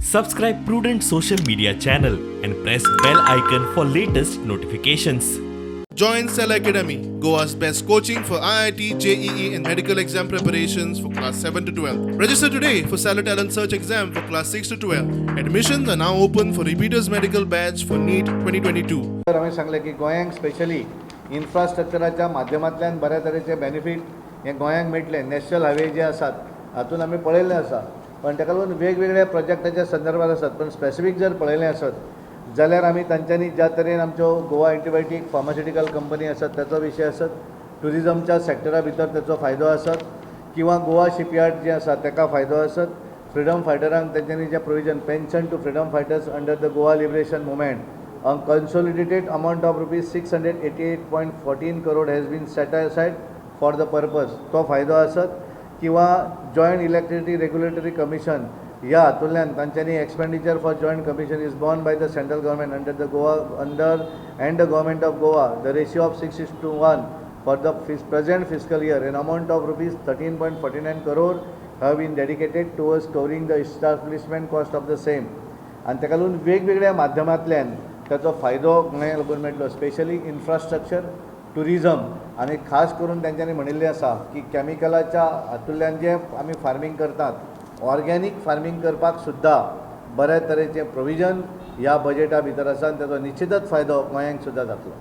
Subscribe Prudent social media channel and press bell icon for latest notifications. Join Cell Academy, Goa's best coaching for IIT, JEE, and medical exam preparations for class 7 to 12. Register today for Stellar Talent Search exam for class 6 to 12. Admissions are now open for repeaters medical batch for NEET 2022. तर हांवें सांगलें की गोंयांक specially इन्फ्रास्ट्रक्चराच्या माध्यमांतल्यान बऱ्या तरेचे benefit हे गोंयांक मेळटले. नॅशनल हायवे जे आसात, हातून आमी पळयल्लें आसा, पण ताका लागून वेगवेगळ्या प्रोजेक्टाच्या संदर्भात आसात. पण स्पेसिफीक जर पळयलें आसत जाल्यार आमी तांच्यांनी ज्या तरेन आमच्यो गोवा एंटीबायोटीक फार्मास्युटिकल कंपनी आसात, ताचो विशय आसत, ट्युरिजमच्या सेक्टरा भितर ताचो फायदो आसत किंवा गोवा शिपयार्ड जें आसा ताका फायदो आसत, फ्रिडम फायटरांक तेंच्यांनी जें provision, pension to freedom fighters under the Goa Liberation Movement, a consolidated amount of rupees 688.14 crore has been set aside for the purpose, तो फायदो आसत किंवा जॉयंट इलेक्ट्रिसिटी रेग्युलेटरी कमिशन ह्या हातूंतल्यान तांच्यांनी expenditure for joint commission is borne by the central government under the Goa under and the Government of Goa, the ratio of 6:1 for the present fiscal year, an amount of rupees 13.49 crore have been dedicated towards covering the establishment cost of the same. आनी ताका लागून वेगवेगळ्या माध्यमांतल्यान ताचो फायदो गोंयांक लागून मेळटलो, स्पेशली इन्फ्रास्ट्रक्चर, ट्युरिजम. आनी खास करून तेंच्यांनी म्हणिल्लें आसा की कॅमिकलाच्या हातूंतल्यान जें आमी फार्मींग करतात, ऑर्गेनीक फार्मींग करपाक सुद्दां बऱ्या तरेचें प्रोविजन ह्या बजेटा भितर आसा आनी ताचो निश्चितच फायदो गोंयांक सुद्दां जातलो.